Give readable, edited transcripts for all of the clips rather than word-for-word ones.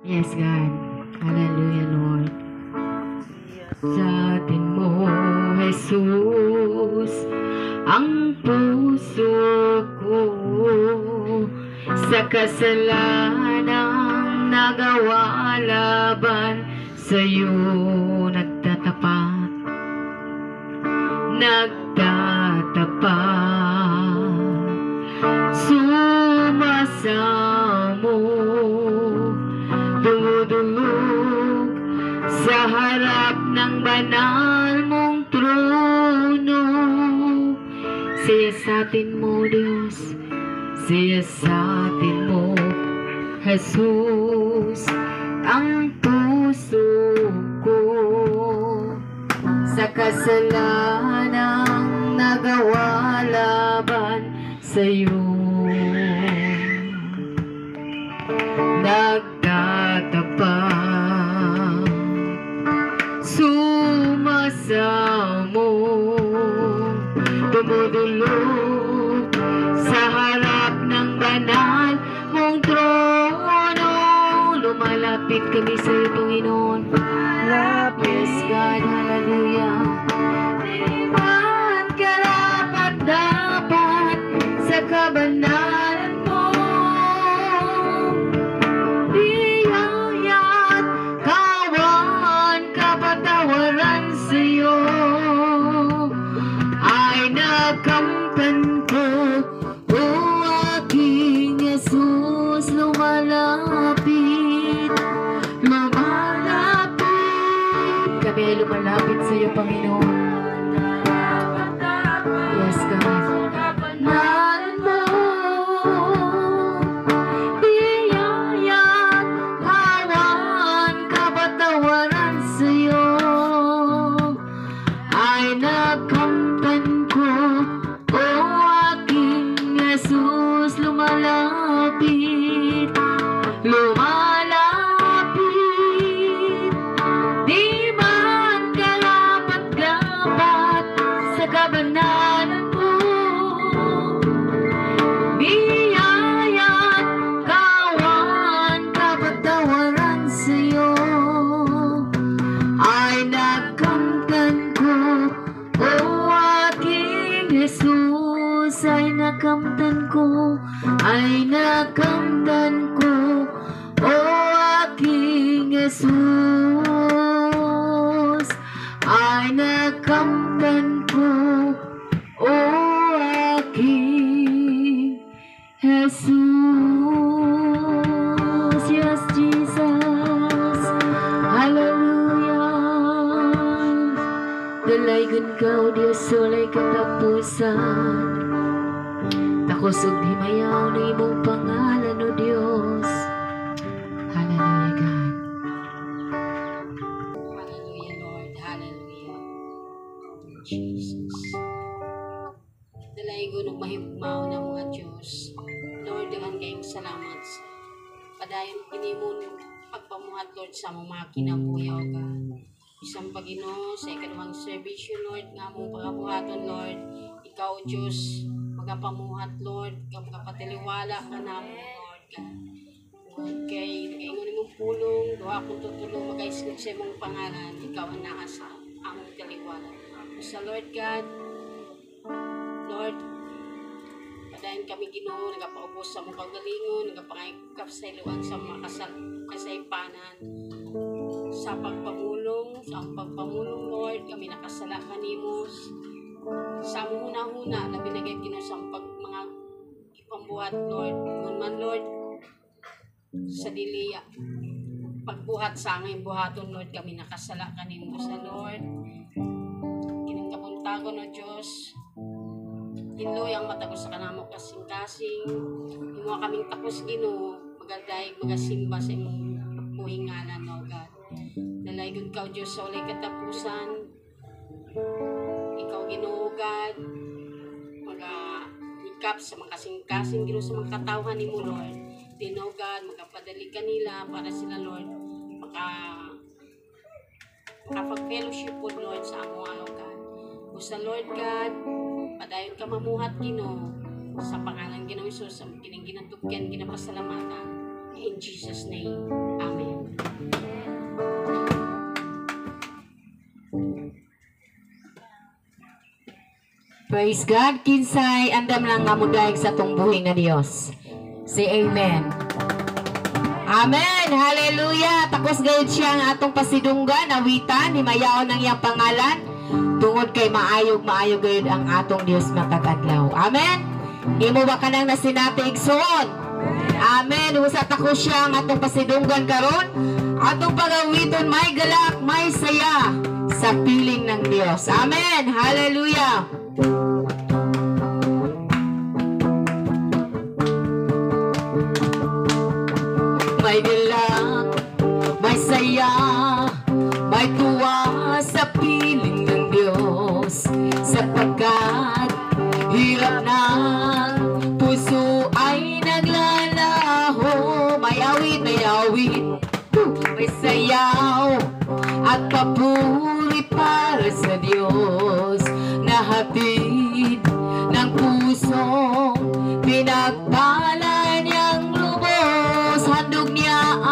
Yes, God. Hallelujah, Lord. Siyasatin mo, Jesus, ang puso ko sa kasalanang nagawa laban sa'yo. Nagtatapat, nagtatapat, sumasamo, dumudulog sa harap ng banal mong trono. Siyasatin mo, Diyos, siyasatin mo, Jesus, ang puso ko sa kasalanang nagawa laban sa'yo. Nagtatapat, sumasamo, dumudulog sa harap ng banal mong trono. Lumalapit kami sa iyo, Panginoon. Yes, God, hallelujah. Di man karapat dapat sa kabanalan mo, biyaya't kaawaan, kapatawaran sa'yo ay nakamtan ko, O aking Jesus. Lumalapit, lumalapit. Kami ay lumalapit sa iyo, Panginoon. Yes, God. Kabanalan mo, biyaya't kaawaan, kapatawaran sa'yo ay nakamtan ko, O aking Jesus. Lumalapit, lumalapit. Di man karapat-dapat sa kabanalan mo, biyaya't kaawaan, kapatawaran sa'yo ay nakamtan ko, O aking Jesus, ay nakamtan ko, ay nakamtan ko, O aking Jesus, ay nakamtan ko, O aking Jesus. Yes, Jesus. Hallelujah. Dalaygon ka, O Diyos, walay katapusan. Takos ug himayaw na imong pangalan, O Diyos. Hallelujah, God. Hallelujah, Lord. Hallelujah. Jesus. Dalaygon ug mahigugmaon namo nga Diyos. Lord, daghan kayong salamat sa padayon kinimong pagpamuhat, Lord, sa among mga kinabuhi, O God. Bisan pa, Ginoo, sa ikaduhang serbisyo, Lord, nga among pagabuhaton, Lord. Ikaw, Diyos, magapamuhat, Lord, ikaw magapataliwala ka namo, Lord God. Lord, kay nagaingon imong pulong, duha kon tutulo magaisgot sa imong pangalan, ikaw ang naa sa among taliwala. Sa Lord God, Lord, padayon kami, Ginoo, nagapaubos sa among kaugalingon, nagapangayop sa iluan sa mga kasaypanan. Sa pagpamulong, sa among pagpamulong, Lord, kami nakasala kanimo. Sa among huna-huna, labi na gayud, Ginoo, sa among mga ipambuhat, Lord. Ingon man, Lord, sa dili pagbuhat sa aming buhaton, Lord, kami nakasala kanimo sa Lord. Kining kabuntagon, O Diyos, hinloy ang matag usa kanamo kasing-kasing. Himo kaming takos, Ginoo, magadayeg, magasimba sa imong buhing ngalan, O God. Dalaygon ka, O Diyos, sa walay katapusan. Ikaw, Ginoo God, maga hikap sa mga kasing-kasing, Ginoo, sa mga katawhan nimo, Lord. Then, O God, magapadali kanila para sila, Lord, makapag-fellowship po, Lord, sa amo, O God. O sa Lord God, padayon ka mamuhat, Ginoo, sa pangalan Ginoo Hesus, sa kining ginatugyan, ginapasalamatan. In Jesus' name. Amen. Praise God. Kinsay andam lang nga mudayeg sa atong buhi nga Dios? Say amen. Amen. Hallelujah. Takos gayud siya ang atong pasidunggan, awitan, himayaon ang iyang pangalan. Tungod kay maayog, maayo gayud ang atong Dios matag adlaw. Amen. Imo ba kanang nasinati, igsoon? Amen. Usa takos siya ang atong pasidunggan karon. Atong pagawiton, may galak, may saya sa piling ng Dios. Amen. Hallelujah. May galak, may saya, may tuwa sa piling ng Diyos, sapagkat hirap ng puso ay naglalaho. May awit, may awit, may sayaw at papuri para sa Diyos na hatid ng pusong pinagpala niyang lubos. Handog niya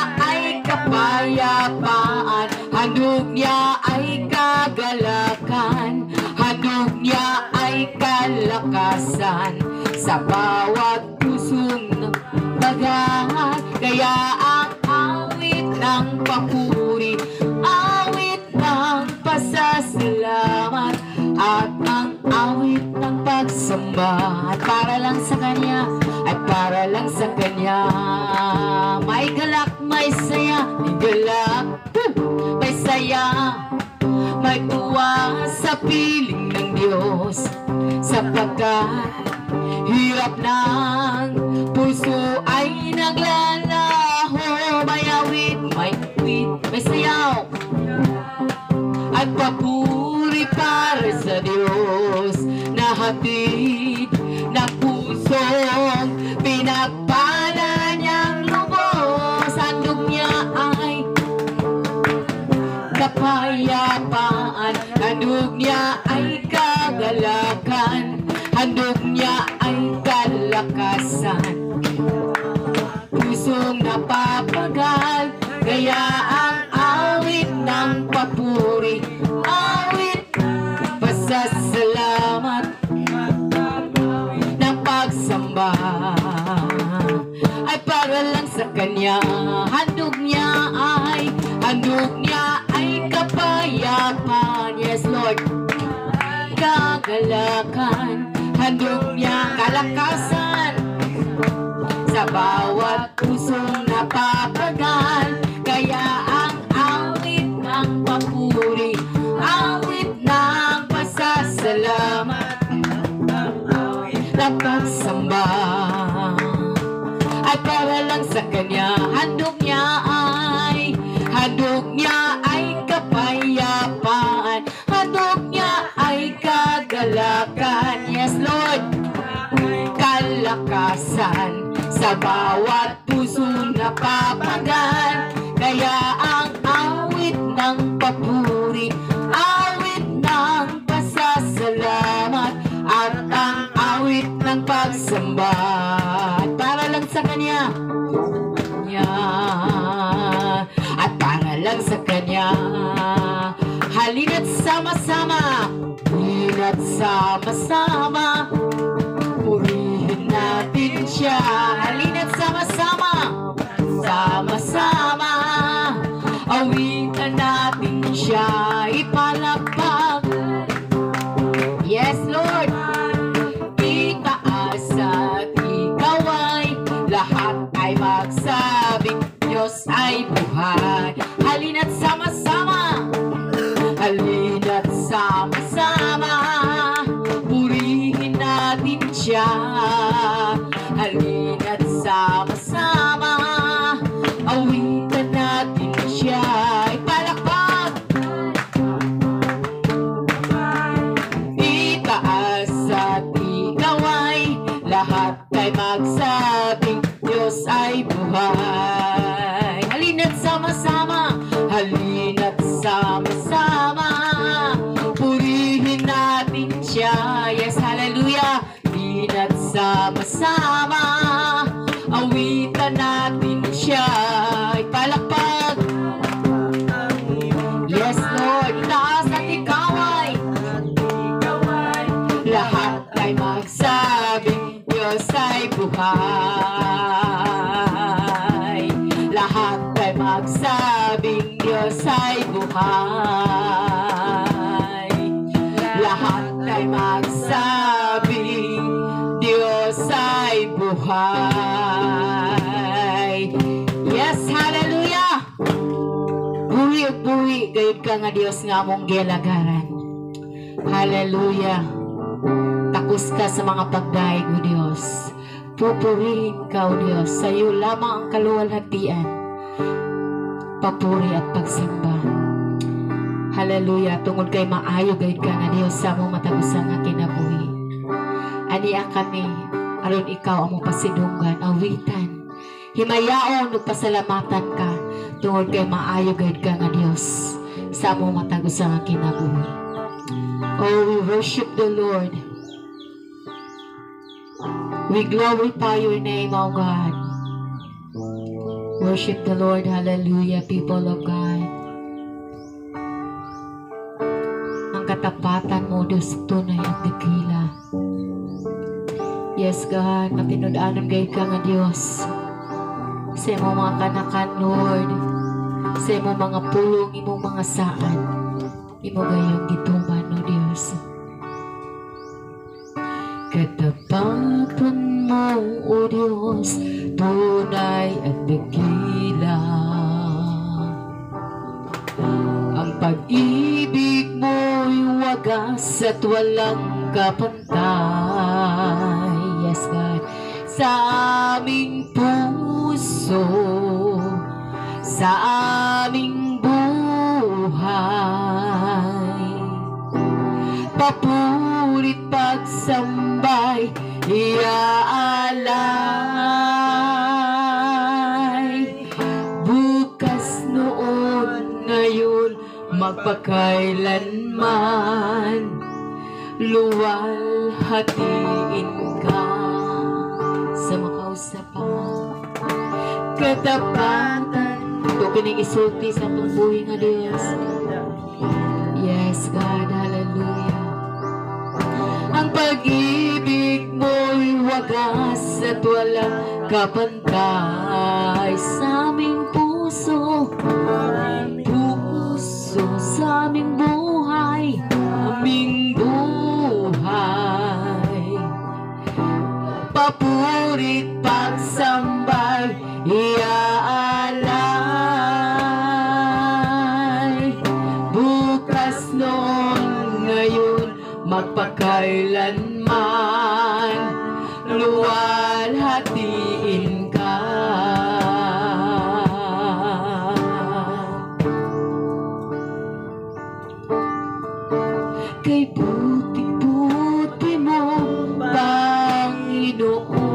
ay kapayapaan, handog niya ay kagalakan, handog niya ay kalakasan sa bawat pusong bagat. Kaya ang awit ng papuri, awit ng pasasalamat, at ang awit ng pagsamba at para lang sa Kanya, at para lang sa Kanya. May galak, may saya, may galak, may saya, may tuwa sa piling ng Diyos, sapagkat hirap ng puso ay naglalaho. May awit, may awit, may sayaw at papuri para sa Diyos na hatid ng pusong pinagpala niyang lubos. Handog niya ay kapayapaan, handog niya ay kagalakan, handog niya ay kalakasan, pusong napapagal. Kaya ang awit ng papuri, awit pasasalamat ng pagsamba ay para lang sa Kanya. Handog niya ay kapayapaan. Yes, Lord. Kagalakan, handog niya kalakasan sa bawat pusong napapagal. Kaya ang awit ng papuri, awit ng pasasalamat, ng pagsamba at para lang sa Kanya. Handog niya ay kapayapaan, handog niya ay kagalakan. Yes, Lord. Kalakasan sa bawat puso napapagal. Kaya ang awit ng papuri, awit ng pasasalamat, at ang awit ng pagsamba at para lang sa Kanya. At para lang sa Kanya. Halina't sama-sama, halina't sama-sama, purihin natin siya. Halina't sama-sama, sama-sama, awitan natin siya. Ipalakpak. Yes, Lord. Itaas at ikaway, lahat ay magsabing Diyos ay buhay. Halina't sama-sama, halina't sama-sama, purihin natin siya. Halina't sama-sama, awitan natin siya. Ipalakpak, itaas at ikaway, lahat ay magsabing Diyos ay buhay. Magsabing Diyos ay buhay. Lahat ay magsabing Diyos ay buhay. Yes, hallelujah! Buhi ug buhi gayud ka nga Dios nga among gialagaran. Hallelujah! Takos ka sa mga pagdayeg, O Dios. Pupurihin ka, O Dios. Sa iyo lamang ang kaluwalhatian, papuri at pagsamba. Hallelujah. Tungod kay maayo gayud ka nga Dios sa among matag usa nga kinabuhi. Ania kami aron ikaw among pasidunggan, awitan, himayaon ug pasalamatan ka tungod kay maayo gayud ka nga Dios sa among matag usa nga kinabuhi. Oh, we worship the Lord. We glorify your name, O God. Worship the Lord. Hallelujah, people of God. Ang katapatan mo, Diyos, tunay at dakila. Yes, God, matinud-anon gayud ka nga Diyos. Sa imong mga kanakan, Lord. Sa imong mga pulong, imong mga saad. Imo gayong gituman, O Diyos. Katapatan mo, O Diyos, tunay at dakila. Ang pag-ibig mo'y wagas at walang kapantay. Yes, God. Sa aming puso, sa aming buhay, papuri't pagsamba'y iaalay. Bukas, noon, ngayon, magpakailanman, luwalhatiin ka sa makausapan. Katapatan ito kining isulti sa atong buhi nga Dios. Yes, God, hallelujah. Ang pag-ibig mo'y wagas at walang kapantay sa aming puso, puso sa aming buhay. Papuri't pagsamba'y iaalay. Bukas, noon, ngayon, magpakailanman, luwalhatiin ka. Kay buti-buti mo, Panginoon.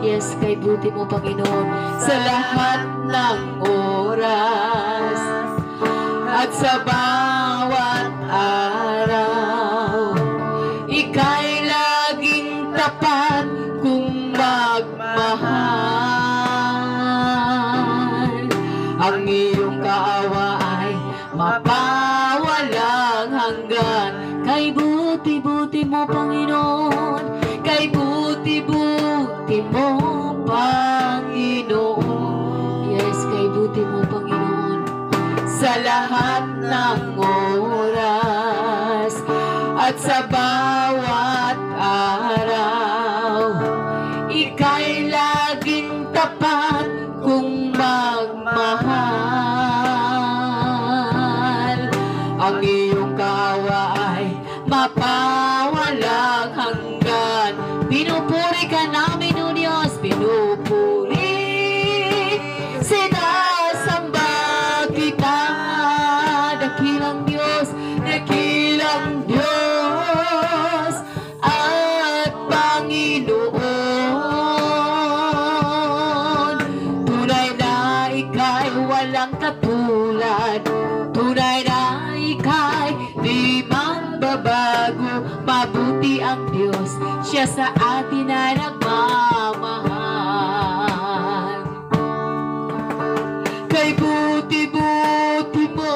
Yes, kay buti mo, Panginoon, sa lahat ng oras at sa bawat araw. Ika'y laging tapat kung magmahal. Ang iyong kaawa ay mapawalang hanggan. Kay buti-buti mo, Panginoon. Kay buti-buti mo, Panginoon. Yes, kay buti mo, Panginoon, sa lahat ng oras at sa bawat araw. Ika'y laging tapat kung magmahal. Ang iyong kaawa ay mapawalang hanggan. Pinupuri ka namin, O Diyos, pinupuri. Sinasamba kita, dakilang Diyos, dakilang Diyos at Panginoon. Tunay na ika'y walang katulad, tunay na ika'y di magbabago. Mabuti ang Diyos, siya sa atin ay nagmamahal. Kay buti-buti mo,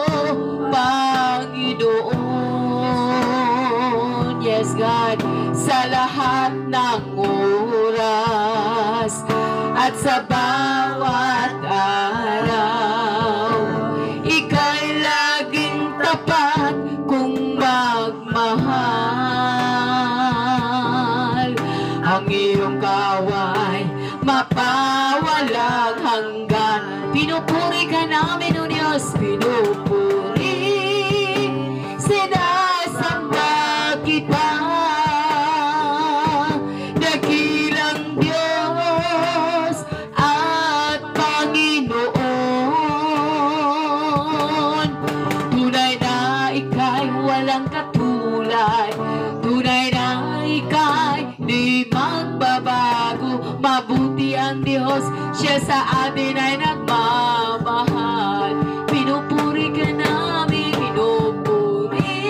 Panginoon. Yes, God, sa lahat ng oras at sa bawat araw. Walang hanggan. Pinupuri ka namin, O Diyos. Pinupuri, sinasamba kita. Dakilang Diyos at Panginoon. Tunay na ika'y walang katulad. Tunay na ika'y di magbabago. Mabuti ang Diyos, siya sa atin ay nagmamahal. Pinupuri ka namin, pinupuri,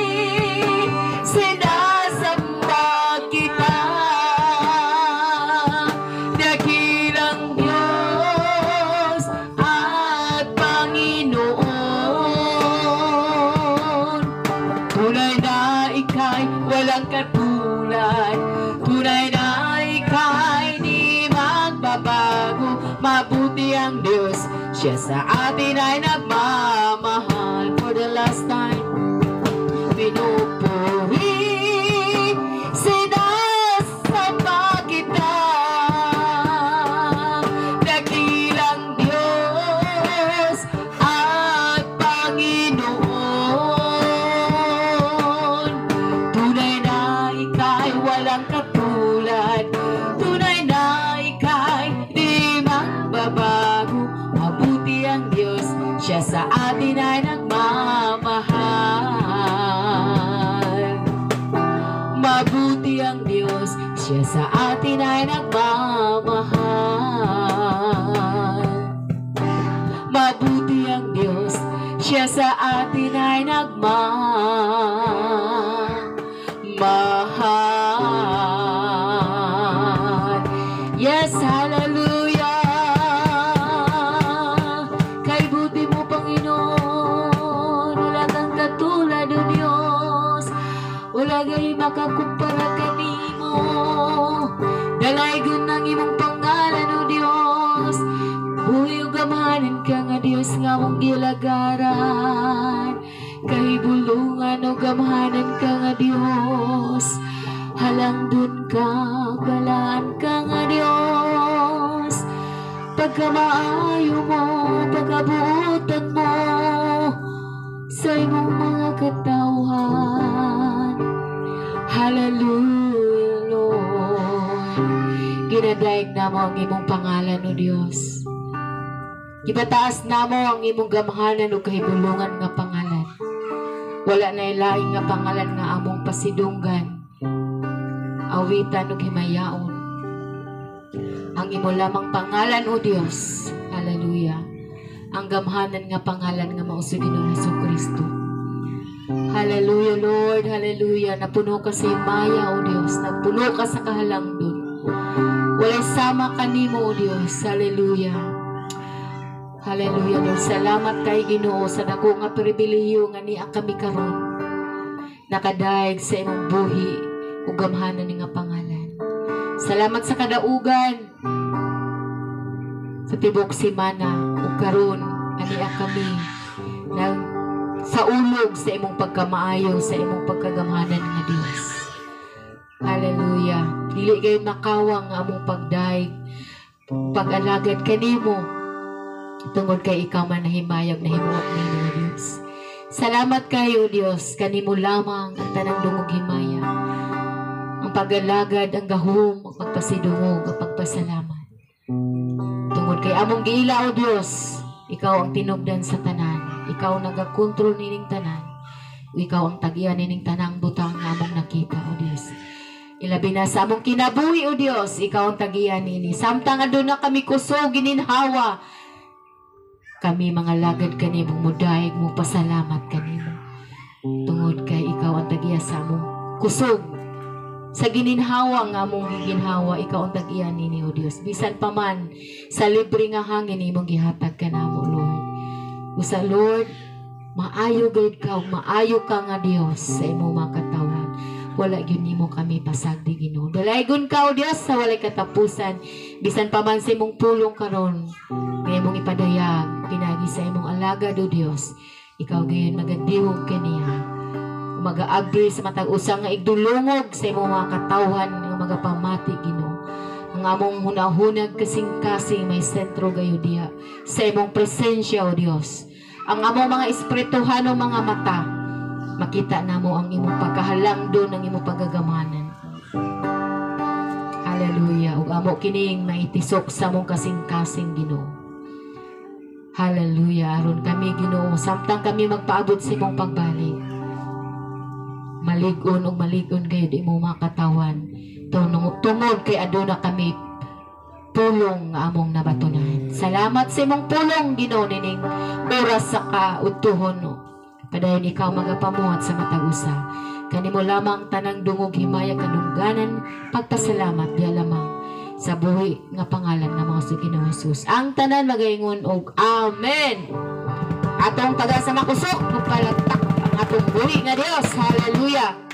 sinasamba kita. Dakilang Diyos at Panginoon. Tunay na ika'y walang katulad. Tunay na ika'y di magbabago. Mabuti ang Diyos, siya sa atin ay nagmamahal. For the last time, pinupuri, sinasamba kita. Dakilang Diyos at Panginoon. Tunay na ika'y walang katulad. Tunay na ika'y di magbabago. Mabuti ang Diyos, siya sa atin ay nagmamahal. Mabuti ang Diyos, siya sa atin ay nagmamahal. Mabuti ang Diyos, siya sa atin ay nagmamahal. Yes, hallelujah! Kay buti mo, Panginoon, wala kang katulad, O Diyos. Wala gay makakumpara kanimo. Dalaygon ng imong pangalan, O Diyos. Buhi ug gamhanan ka nga Diyos nga among gilagaran. Kahibulungan o gamhanan ka nga Diyos. Halangdon ka, balaan ka nga Diyos. Pagkamaayo mo, pagkabuotan mo sa imong mga katawhan. Hallelujah, Lord. Ginadayeg namo ang imong pangalan, O Diyos. Gipataas namo ang imong gamhanan ug kahibulungan nga pangalan. Wala na laing nga pangalan nga among pasidunggan, awitan ug himayaon. Ang imo lamang pangalan, O Dios. Hallelujah. Ang gamhanan nga pangalan nga mao si Ginoong Hesus Kristo. Hallelujah, Lord. Hallelujah. Napuno ka sa himaya, O Dios. Napuno ka sa kahalangdon. Walay sama kanimo, O Dios. Hallelujah. Hallelujah, Lord. Salamat kay Ginoo sa dako nga pribilehiyo nga nia kami karon. Nakadayeg sa imong buhi ug gamhanan nga pangalan. Salamat sa kadaugan sa tibok semana ug karon ania kami nag sa ulog sa imong pagkamaayo, sa imong pagkagamhanan nga Dios. Hallelujah. Dili kayo makawang nga among pagdayeg, pag-alagad kanimo tungod kay ikaw man nahimayag nahimuot nini nga Dios. Salamat kayo, Dios, kanimo lamang ang tanang dungog himaya. Ang pag-alagad, ang gahom, ang pagpasidungog, ang pagpasalamat. Tungod kay among giila, O Dios, ikaw ang tinubdan sa tanan. Ikaw nagakontrol nining tanan. Ikaw ang tagian nining tanang butang nga among nakita, O Dios. Ilabi na sa among kinabuhi, O Dios, ikaw ang tagian nini. Samtang aduna kami kusog gininhawa, kami mga lagad kanimo, mudayeg mo pasalamat kanimo. Tungod kay ikaw ang tagiya sa among kusog. Sa gininhawa nga among giginhawa, ikaw ang tagiya nini, O Dios. Bisan pa man sa libre nga hangin imong gihatag kanamo, Lord. Usa, Lord, maayo gayud ka ug maayo ka nga Dios sa imong mga katawhan. Wala gyud nimo kami pasagdi, Ginoo. Dalaygon ka, O Dios, sa walay katapusan. Bisan pa man sa imong pulong karon nga imong ipadayag pinagi sa imong alagad, O Dios. Ikaw gayon magadihog kaniya. Magaabri sa matag usa nga igdulungog sa imong mga katawhan nga magapamati, Ginoo. Ang among hunahunag kasing-kasing may sentro gayo diha sa imong presensya, O Dios. Ang among mga espirituhanong mga mata, makita namo ang imong pagkahalangdon, ang imong pagagamanan. Hallelujah. Ug amo kining maitisok sa among kasing-kasing, Ginoo. Hallelujah. Aron kami, Ginoo, samtang kami magpaabot sa imong pagbalik, malig-on ug malig-on gayud imong mga katawan. Tungod kay aduna kami pulong nga among nabatunan. Salamat sa imong pulong, Ginoo, nining oras sa kaudtuhon. No. Padayon ikaw magapamuhat sa matag usa. Kanimo lamang tanang dungog, himaya, kadungganan, pagpasalamat diha lamang sa buhi nga pangalan ng mga sa Ginoo Jesus. Ang tanan magaingon og amen. Atong taga sa makusog, magpalagtak ang atong buhi nga Dios. Hallelujah.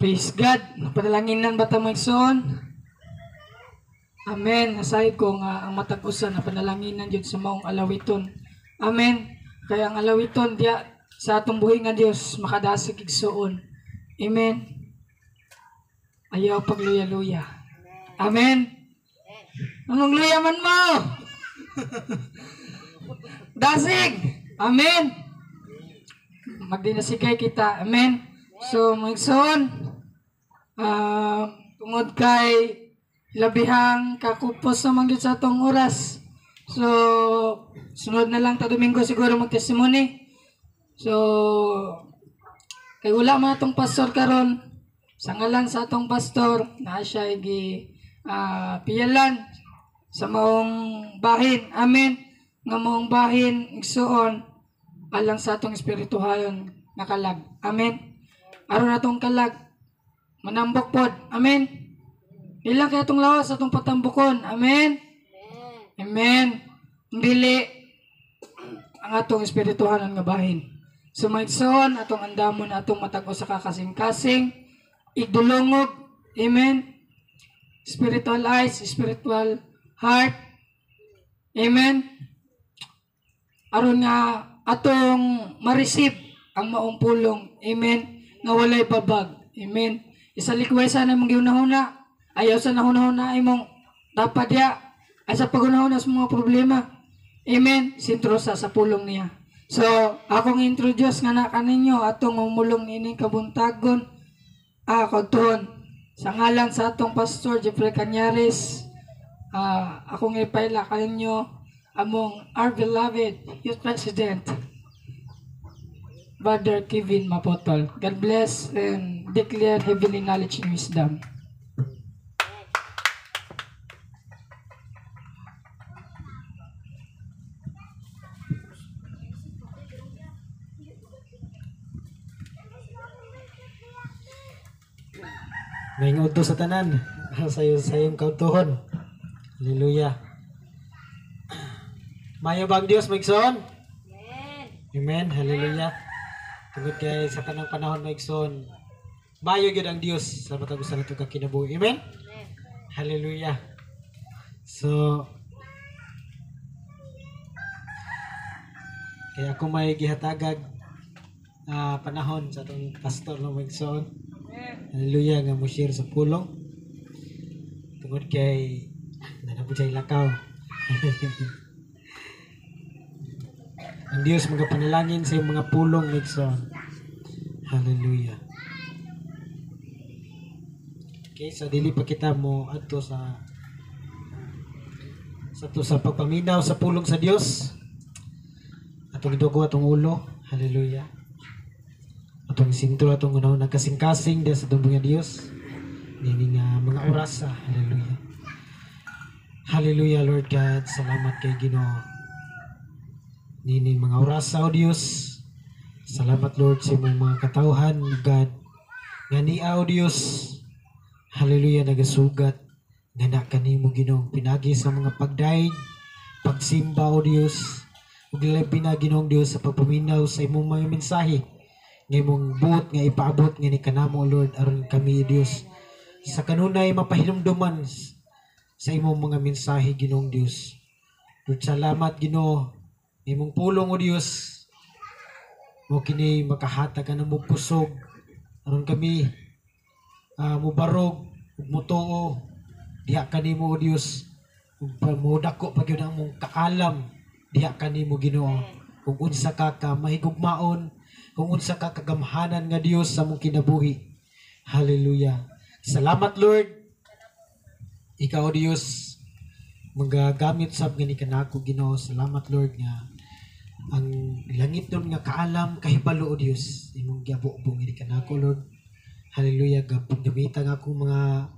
Praise God. Napanalanginan ba ta mga igsoon? Amen. Nasayod ko nga ang matag usa na panalanginan jud sa maong alawiton. Amen. Kaya ang alawiton diya sa atong buhi nga Dios makadasig igsoon. Amen. Ayaw pagluya-luya. Amen. Anong luya man mo? Dasig. Amen. Magdinasigay kita. Amen. So, mga igsoon, tungod kay labihang kakupos naman gyud sa atong oras. So, sunod na lang ta Domingo siguro mag-testimony. So, kay wala man atong pastor karon, sa ngalan sa atong pastor, naa siya gi piyalan sa maong bahin. Amen. Nga maong bahin igsuon alang sa atong espirituhanon nga kalag. Amen. Aron atong kalag manambok pod. Amen. Ilang kaya itong lawas atong patambukon. Amen. Amen. Dili ang atong espirituhanon nga bahin. So mga igsoon, atong andamon atong matag usa ka kasing-kasing igdulongog. Amen. Spiritual eyes, spiritual heart. Amen. Aron nga atong ma-receive ang maong pulong. Amen. Nga walay babag. Amen. Isalikway sa na imong gihunahuna. Ayaw sa nahunahuna imong dapat diya. Ay sa paghunahuna sa mga problema. Amen. Sentro sa pulong niya. So, akong introduce nga na kaninyo atong umulong nining kabuntagon kaudtuhon. Sa ngalan sa atong pastor Jeffrey Cañares, akong ipaila kaninyo among our beloved youth president, Brother Kevin Mapotol. God bless and declare heavenly knowledge and wisdom. Maayong udto sa tanan, sa iyong kaudtuhon. Hallelujah. Maayo ba ang Dios, mga igsoon? Amen. Hallelujah. Tungod kay sa tanang panahon, mga igsoon, maayo gyud ang Dios sa matag usa nato ka kinabuhi. Amen. Hallelujah. So kaya ako may gihatagag panahon sa atong pastor no, mga igsoon. Hallelujah, nga mo share sa pulong. Tungod kay nanapod siya lakaw. Ang Dios magapanalangin sa iyong mga pulong, mga igsoon. Hallelujah. Okay, so dili pa kita mo adto sa to sa pagpaminaw sa pulong sa Dios. Atong idugo atong ulo. Hallelujah. Atong sintro atong unahon nagkasing-kasing diha sa atong nga Dios. Nini nga mga oras. Hallelujah. Hallelujah, Lord God. Salamat kay Ginoo. Nini mga oras o Dios. Salamat, Lord, sa imong mga katawhan, God. Nga niya, o Dios. Hallelujah, nagasugat nga na kanimo, Ginoo, pinagi sa mga pagdayeg, pagsimba, o Dios. Ug labi na, Ginoong Dios, sa pagpaminaw sa imong mga mensahe nga imong buot nga ipaabot nga ni kanamo, Lord, aron kami, Dios, sa kanunay mapahinumduman sa imong mga mensahe, Ginoong Dios. Lord, salamat, Ginoo, imong pulong, o Dios, Mao kini makahatag ka ng kusog aron kami mubarog ug mutuo diha kanimo, O Dios, ug modako pa gyud ang among kaalam diha kanimo, Ginoo, kung unsa ka ka mahigugmaon, kung unsa ka kagamhanan nga Dios sa among kinabuhi. Hallelujah. Salamat, Lord. Ikaw, O Dios, magagamit sab gani kanako, Ginoo. Salamat, Lord, nga ang langit nun nga kaalam, kahibalo, O Dios, imong giabuobong ini kanako, Lord. Hallelujah. Gamitan nga akong mga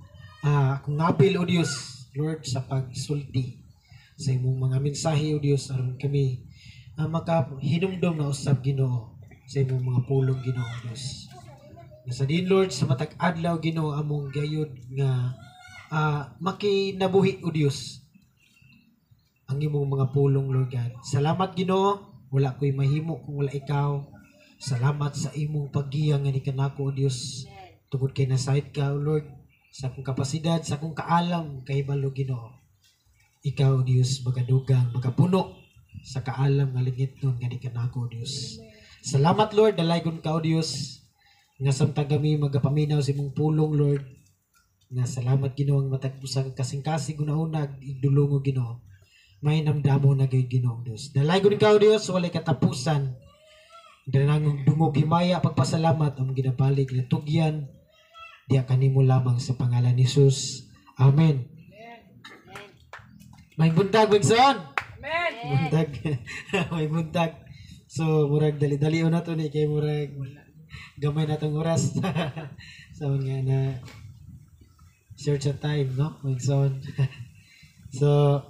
akong ngabil, O Dios, Lord, sa pagsulti sa imong mga mensahe, O Dios, aron kami makahinumdom na usab, Ginoo, sa imong mga pulong, Ginoo Dios. Nga sa din, Lord, sa matag adlaw, Ginoo, among gayud nga makinabuhi, O Dios, ang imong mga pulong, Lord God. Salamat, Ginoo. Wala ko'y mahimo kung wala ikaw. Salamat sa imong paggiya nga ni kanako, O Dios. Tungod kay nasayod ka, O Lord, sa akong kapasidad, sa akong kaalam, kahibalo, Ginoo. Ikaw, O Dios, magadugang, magapuno sa kaalam nga langit nun nga ni kanako, O Dios. Salamat, Lord, dalaygon ka, O Dios, nga samtang kami magapaminaw sa imong pulong, Lord, nga salamat, Ginoo, ang matag usa ka kasing-kasing hunahuna igdulungo, Ginoo. May namdamo na gayud, Ginoong Dios. Dalaygon ikaw, Dios, walay katapusan. Danang dungog himaya pagpasalamat ang ginabalik na tugyan diya kanimo lamang sa pangalan ni Jesus. Amen. May buntag, Wigson. Amen. Buntag. May buntag. So, murag dali-dali na to ni kay murag gamay na tong oras. So nga na short sa time, no? Wigson. So,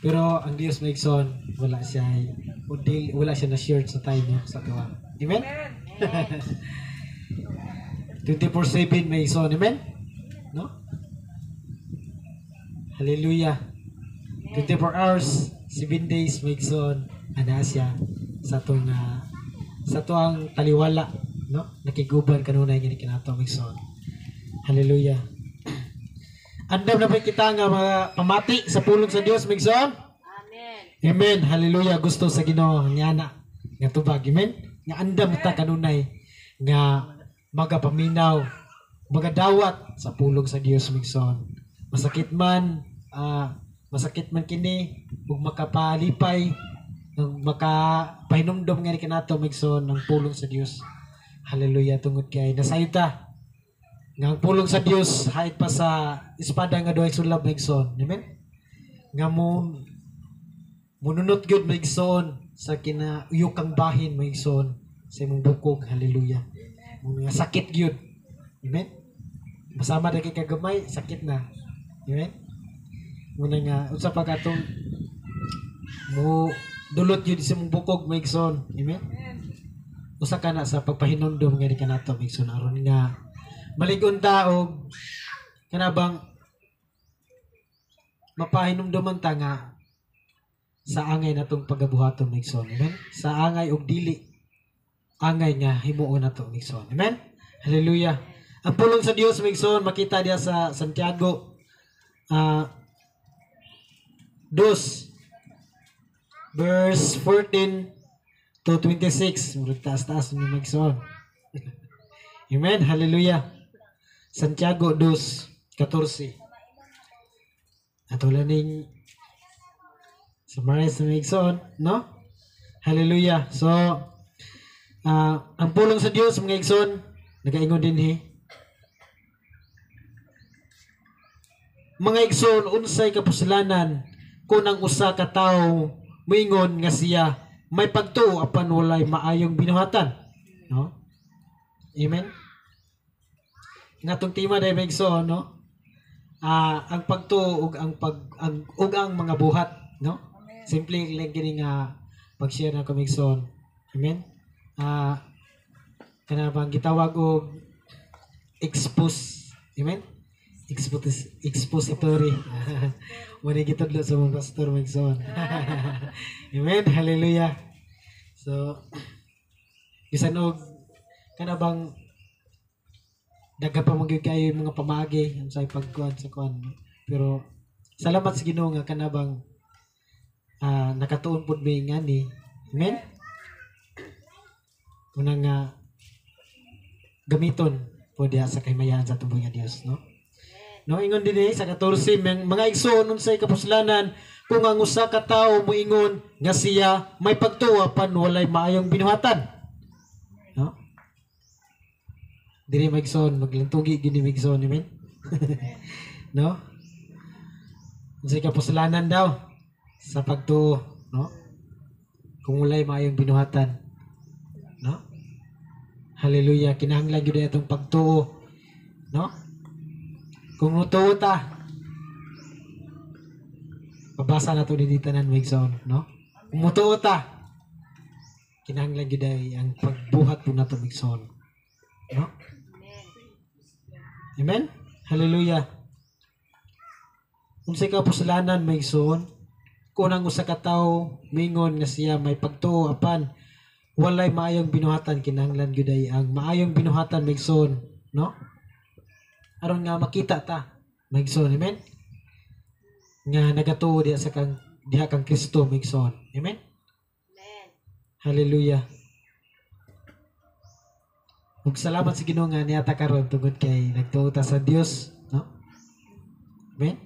pero ang Dios, Wigson, wala siya wala siya na short sa time, no, sa tuwa. Amen? 24/7 may Wigson. Amen? No? Hallelujah. 24 hours, 7 days may Wigson ana siya sa tuang taliwala, no? Nakiguban kanunay nga ni kinato, Wigson. Hallelujah. Andam na pa kita nga mga pamati sa pulong sa Dios, Migson? Amen. Amen. Hallelujah. Gusto sa Ginoo nga ana nga tubag. Amen. Nga andam ta kanunay nga magapaminaw, magadawat sa pulong sa Dios, Migson. Masakit man kini ug makapalipay, ug makapahinumdom nga ni kanato, Migson, ang pulong sa Dios. Hallelujah, tungod kay nasayod ta nga ang pulong sa Dios hait pa sa espada nga duhay sulab, Migson. Amen. Nga mo mununot gyud, Migson, sa kinauyokang bahin, Migson, sa imong bukog. Hallelujah. Nga sakit gyud. Amen. Masama ra kay kagamay, sakit na. Amen. Muna nga unsa pa katong mo dulot gyud sa imong bukog, Migson. Amen. Usa ka na sa pagpahinumdom nga ni kanato, Migson, aron nga malig-on ta og kana bang mapahinumduman ta nga sa angay natong pagabuhaton, Migson. Amen. Sa angay og dili angay nga himuon nato, Migson. Amen. Hallelujah. Ang pulong sa Dios, Migson, makita diya sa Santiago 2 verse 14 to 26. Murag taas-taas ni Migson. Amen. Hallelujah. Santiago 2:14. Ato lang ning summarize na, Migson, no? Hallelujah. So, ang pulong sa Dios, mga igsoon, nagaingon dinhi. Mga igsoon, unsay kapuslanan kung ang usa ka tawo moingon nga siya may pagtuo apan walay maayong binuhatan, no? Amen. Nga atong tema dahil, mga igsoon, no? Ang pagtuo ug ang pag ang, ug ang mga buhat, no? Simple lang kini nga pag-share na ko, igsoon. Amen. Kana bang gitawag og expose. Amen. Expository. Wala gitudlo sa mga pastor, igsoon. Amen. Hallelujah. So bisan og kana bang daghan pa man gyud kayo yung mga pamaagi unsay pagkuan sa kuan, pero salamat sa Ginoo nga kana bang Nakatuon pud mi ngani. Amen. Una nga gamiton po diha sa kahimayaan sa atong nga Dios, no? No, ingon dinhi sa 14, mga igsoon, unsay kapuslanan kung ang usa ka tawo moingon nga siya may pagtuo apan walay maayong binuhatan? No? Diri, mga igsoon, maglantugi gini, mga igsoon, amen? No? Unsay kapuslanan daw sa pagtuo, no? Kung walay maayong binuhatan. No? Hallelujah, kinahanglan gyud atong pagtuo, no? Kung mutuo ta, pabasa na to ni tanan, mga igsoon, no? Kung mutuo ta, kinahanglan gyud ay ang pagbuhat po nato, mga igsoon. No? Amen? Hallelujah. Unsay kapuslanan, mga igsoon, kung ang usa ka tawo mingon nga siya may pagtuo apan walay maayong binuhatan? Kinahanglan gyud ay ang maayong binuhatan, mga igsoon, no? Aron nga makita ta, mga igsoon, amen? Nga nagatuo diha kang Kristo, mga igsoon. Amen? Hallelujah. Ug salamat sa Ginoo nga niata karon tungod kay nagtuo ta sa Dios, no? Amen.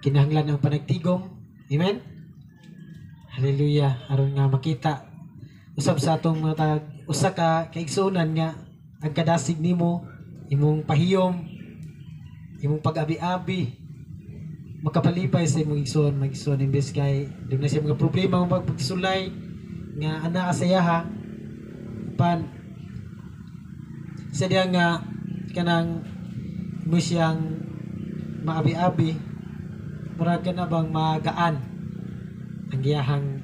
Kinahanglan ang panagtigom. Amen. Hallelujah. Aron nga makita usab sa atong mga tag usa ka kaigsuonan nga ang kadasig nimo, imong pahiyom, imong pag-abi-abi, makapalipay sa imong igsoon, mga igsoon, imbes kay duna siya mga problema mo pagsulay nga ana asayaha pan sa diya nga kanang mo siyang maabi-abi, murag ka na bang magaan ang iyahang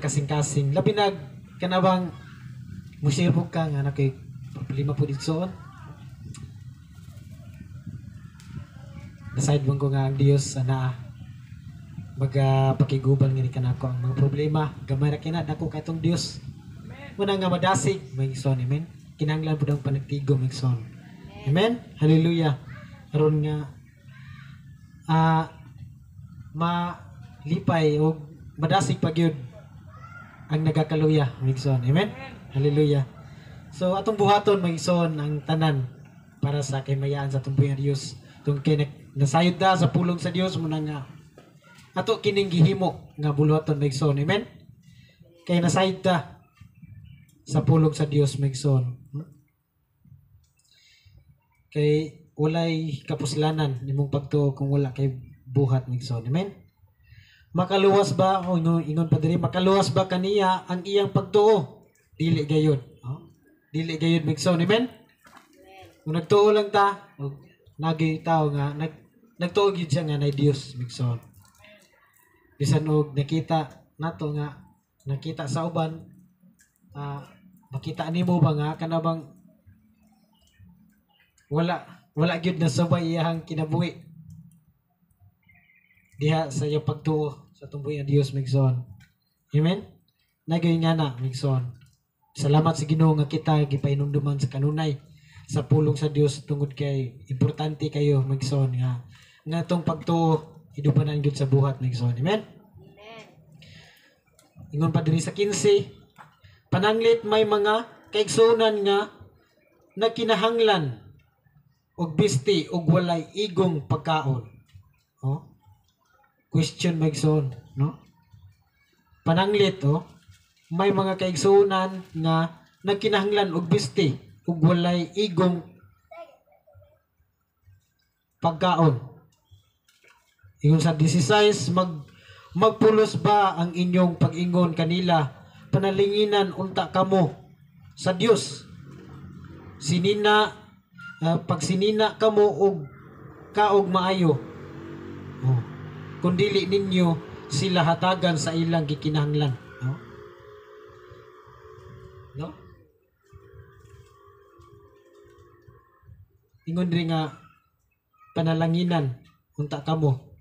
kasing-kasing, labi nag kanabang musibog ka nga na kay problema po igsoon. Decide man ko nga ang Dios ana magapakiguban nga ni kanako ang mga problema, gamay ra kina, dako kay itong Dios. Muna nga madasig, mga igsoon, amen. Kinahanglan pud ang panagtigom, mga igsoon, amen. Hallelujah. Aron nga malipay og madasig pa gyud ang nagakaluya, mga igsoon, amen. Hallelujah. So atong buhaton, mga igsoon, ang tanan para sa kahimayaan sa atong buhi nga Dios tung kay nasayod ta sa pulong sa Dios. Muna nga ato kining gihimo nga buluhaton, mga igsoon, amen, kay nasayod ta sa pulong sa Dios, mga igsoon. Kay walay kapuslanan nimong pagtuo kung wala kay buhat, mga igsoon, amen. Makaluwas ba o ingon pa diri, makaluwas ba kaniya ang iyang pagtuo? Dili gayud, oh? Dili gayud, mga igsoon, amen. Kung nagtuo lang ta og nagi tao nga nagtuo gyud siya nga nay Dios, mga igsoon, bisan og nakita nato nga nakita sa uban, makita nimo ba nga kana bang wala gyud na subay iyang kinabuhi diha sa iyang pagtuo sa atong buhi nga Dios, mga igsoon, amen. Nagyoy nga na, mga igsoon. Salamat sa Ginoo nga kita gipainumduman sa kanunay sa pulong sa Dios tungod kay importante kayo, mga igsoon, nga nga atong pagtuo idupanan gyud sa buhat, mga igsoon, amen. Ingon pa diri sa 15, pananglit may mga kaigsuonan nga nagkinahanglan og bisti og walay igong pagkaon. Oh. Question, mga igsoon, no? Pananglit, oh, may mga kaigsuonan nga nagkinahanglan og bisti ug walay igong pagkaon. Ingon sa 16, magpulos ba ang inyong pag-ingon kanila, "Panalanginan unta kamo sa Dios"? Sinina pagsinina kamo og kaog maayo. Oh. Kung dili ninyo sila hatagan sa ilang gikinahanglan. No? No? Ingon diri nga panalanginan unta kamo.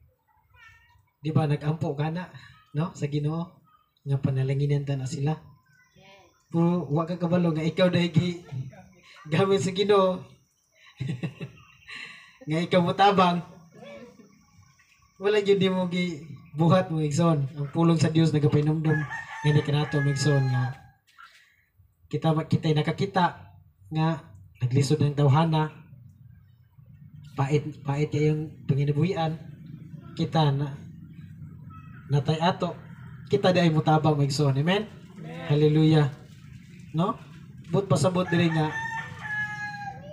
Di ba nag-ampo ka na, no, sa Ginoo nga panalanginan ta na sila. Pero wa ka kabalo nga ikaw dahil gi gamit sa Ginoo nga ikaw motabang. Wala gyud nimo gi buhat mo, igsoon. Ang pulong sa Dios nagapahinumdom ngani kanato, igsoon, nga kita kita nakakita nga naglisod ng tawhana, pait pait kayong panginabuhian. Kita na natay ato, kita di ay mutabang, igsoon. Amen. Hallelujah, no? But pasabot diri nga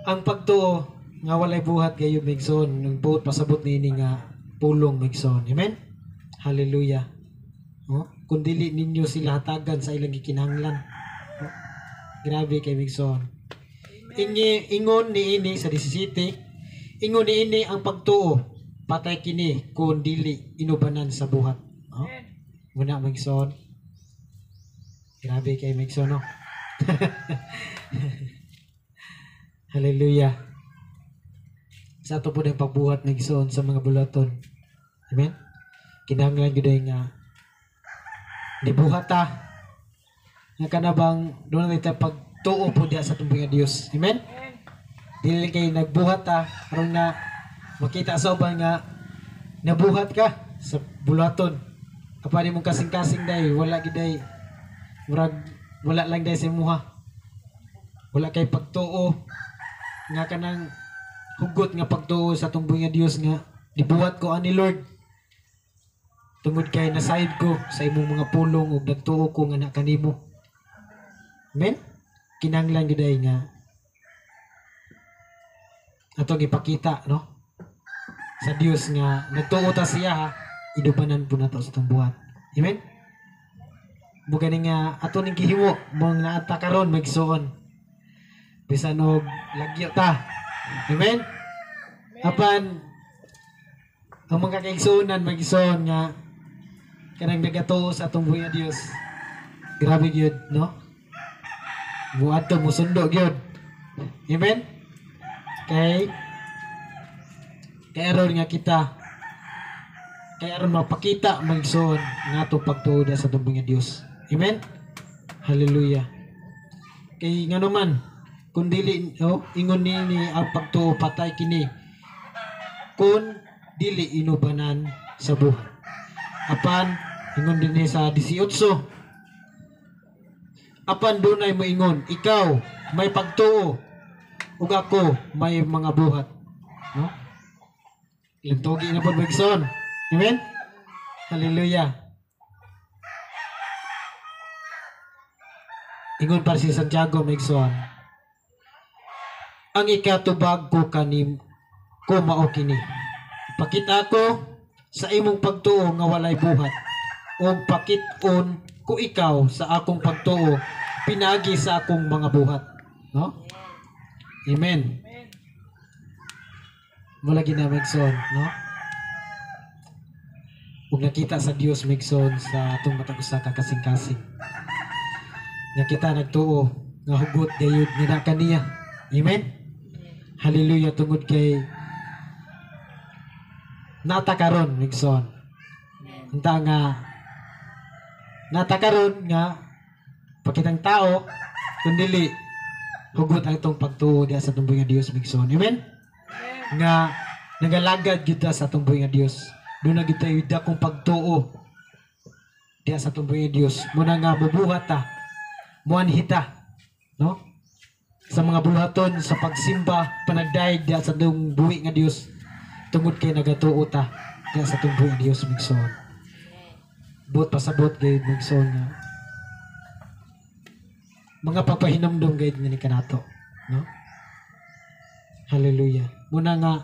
ang pagtuo nga walay buhat gayo, igsoon, ang buot pasabot niini nga pulong, igsoon. Amen. Hallelujah. Oh, kung dili ninyo sila hatagan sa ilang gikinahanglan. Oh, grabe kay, igsoon. Ingi, ingon ni ini sa 17, ingon ni ini ang pagtuo patay kini kung dili inubanan sa buhat. Oh, muna, igsoon. Grabe kay, igsoon, no? Hallelujah. Sa ato po ng pagbuhat ng igsoon sa mga bulaton. Amen? Kinahanglan gyud ay nga nibuhat ta nga kanabang doon na tayo pagtuo po diha sa tumbong nga Dios. Amen? Dili kay nagbuhat ta aron na makita sa uban nga nabuhat ka sa bulaton. Apan imong kasing-kasing day wala gid day, murag wala lang day sa imuha. Wala kay pagtuo nga kanang hugot nga pagtuo sa atong nga Dios nga dibuhat ko ani Lord tungod kay nasayod ko sa imong mga pulong ug nagtuo ko nga na kanimo. Amen. Kinahanglan gyud ay nga atong ipakita, no, sa Dios nga nagtuo ta siya ha, idubanan po nato sa atong buhat. Amen. Bugani nga ato ning gihimo mong naata karon, magsuon, bisan og lagyo ta. Amen. Apan ang mga kaigsuonan, magisuon, nga kanang nagatuo sa atong buhi nga Dios, grabe gyud, no? Muadto, musundo gyud. Amen. Kay kay aron nga kita, kay aron mapakita, magsuon, nga ato pagtuo sa atong buhi nga Dios. Amen. Hallelujah. Kay ngano man kung dili, oh, ingon ni ang pagtuo patay kini kung dili inubanan sa buhat. Apan ingon din sa 18, apan dunay moingon, "Ikaw may pagtuo ug ako may mga buhat," no? Ilang tugi na po, igsoon. Amen. Hallelujah. Ingon pa si Santiago, igsoon, ang ikatubag ko kanim ko mao kini: pakita ko sa imong pagtuo nga walay buhat ug pakit-on ko ikaw sa akong pagtuo pinagi sa akong mga buhat, no? Amen. Wala gina, igsoon, no? Ug nakita sa Dios, igsoon, sa atong matag usa ka kasing-kasing nga kita nagtuo nga hugot gayud nga na kaniya. Amen. Hallelujah. Tungod kay nata karon, igsoon. Unta nga nata karon nga pakitang tao kun dili hugot ang itong pagtuo diha sa atong buhi nga Dios, igsoon. Amen. Nga nagalagad gyud ta sa atong buhi nga Dios. Doon na gyud tayo dakong pagtuo diha sa atong buhi nga Dios. Muna nga bubuhat ta, muanhi ta, no, sa mga buluhaton sa pagsimba, panagdayeg diha sa atong buhi nga Dios tungod kay nagatuo ta diha sa atong buhi nga Dios, igsoon. Buot pasabot gayud, igsoon, nga mga papahinumdom gayud nga ni kanato, no? Hallelujah. Muna nga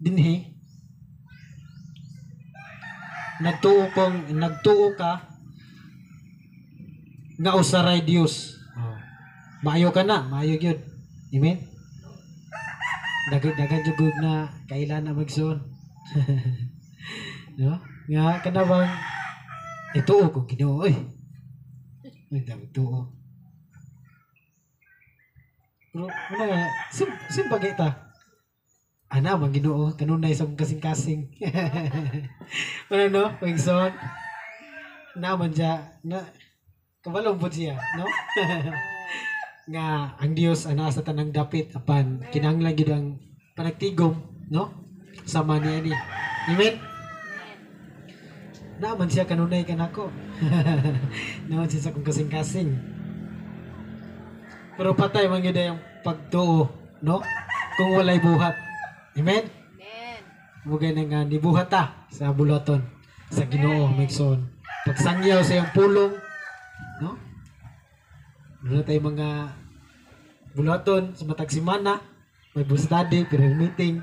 dinhi nagtuo kong nagtuo ka nga usaray Dios. Oh. Maayo ka na, maayo gyud. Amen. Dagan jud na kailan na magsuon. No? Nga kana bang ituo ko Ginoo oy. Ay, dami tuo. Pero muna nga sim kita. Ana man Ginoo kanunay sa kasing-kasing. Wala, no, Wingson. Naman siya na kabalong po siya, no? Nga ang Dios ana sa tanang dapit, apan kinahanglan gyud ang panagtigom, no? Sama niya ni. Amen. Naaman siya kanunay kanako. Naaman siya sa akong kasing-kasing. Pero patay man gyud ang pagtuo, no? Kung walay buhat. Amen? Amen. Mugay na nga nibuhat ta sa bulaton sa Ginoo, Megson. Pagsangyaw sa iyang pulong, no? Doon na tayo mga bulaton sa matag semana, may study, prayer meeting.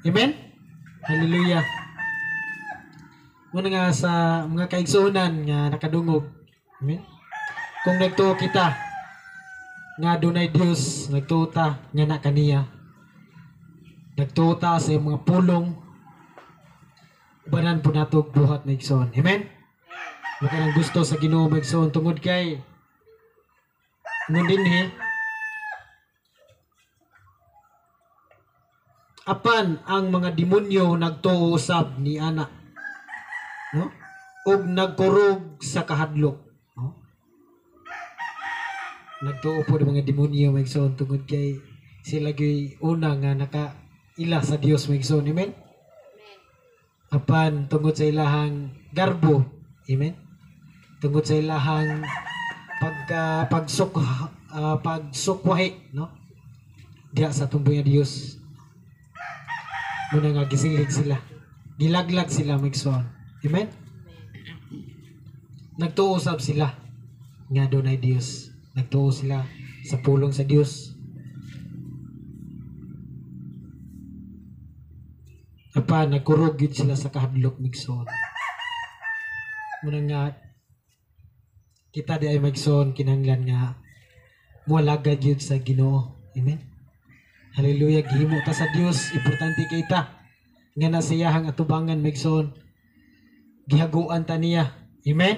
Amen? Hallelujah. Muna nga sa mga kaigsuonan nga nakadungog. Amen? Kung nagtuo kita nga dunay Dios, nagtuo ta nga na kaniya. Nagtuo ta sa iyang mga pulong, ubanan po nato og buhat na igsoon. Amen? Maka nang gusto sa Ginoo, igsoon, tungod kay ngun dinhi, apan ang mga demonyo nagtuo usab ni ana, no? Og nagkurog sa kahadlok, no? Nagtuo po ng mga demonyo, igsoon, tungod kay sila gyud una nga nakaila sa Dios, igsoon. Amen? Apan tungod sa ilahang garbo, amen, tungod sa ilahang pagsukwahi, no, diha sa tumboy nga Dios, muna nga gisilig sila, gilaglag sila, igsoon. Amen? Nagtuo sab sila nga dunay Dios, nagtuo sila sa pulong sa Dios. Apan nagkurog gyud sila sa kahadlok, igsoon. Muna nga kita di ay magsoon kinahanglan nga moalagad gyud sa Ginoo. Amen. Hallelujah, gihimo ta sa Dios, importante kay ta nga nasiyahang atubangan, magsoon. Gihaguan ta niya. Amen.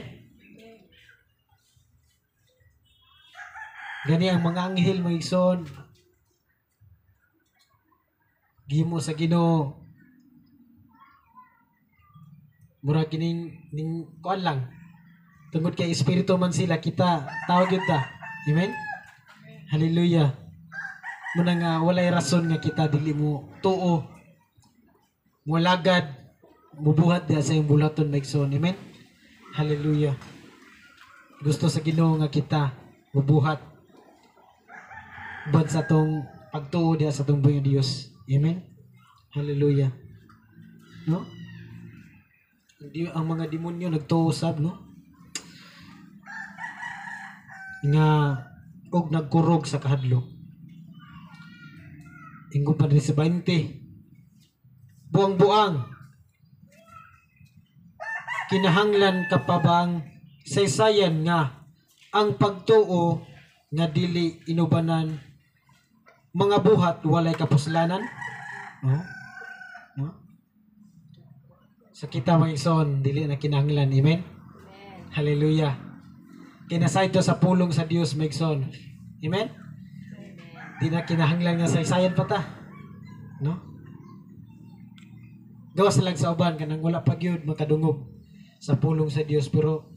Gani ang mga anghel, magsoon, gihimo sa Ginoo. Mura kining ning kuan lang. Tungod kay espiritu man sila, kita tao gyud ta. Amen. Hallelujah. Muna nga walay rason nga kita dili mo tuo, molagad, mubuhat diha sa iyong bulaton, maigsoon. Amen. Hallelujah. Gusto sa Ginoo nga kita mubuhat bad sa tong pagtuo diha sa tong buhay nga Dios. Amen. Hallelujah. No? Ang mga demonyo nagtuo sab, no? Nga og nagkurog sa kahadlok. Ingon pa rin sa 20. Buang-buang, kinahanglan ka pa bang saysayan nga ang pagtuo nga dili inubanan mga buhat walay kapuslanan? No? No? Sa kita, mga igsoon, dili na kinahanglan. Amen? Hallelujah. Kinasay to sa pulong sa Dios, mga igsoon. Amen? Di na kinahanglan nga saysayan pa ta. No? Gawas lang sa uban kanang wala pa gyud makadungog sa pulong sa Dios, pero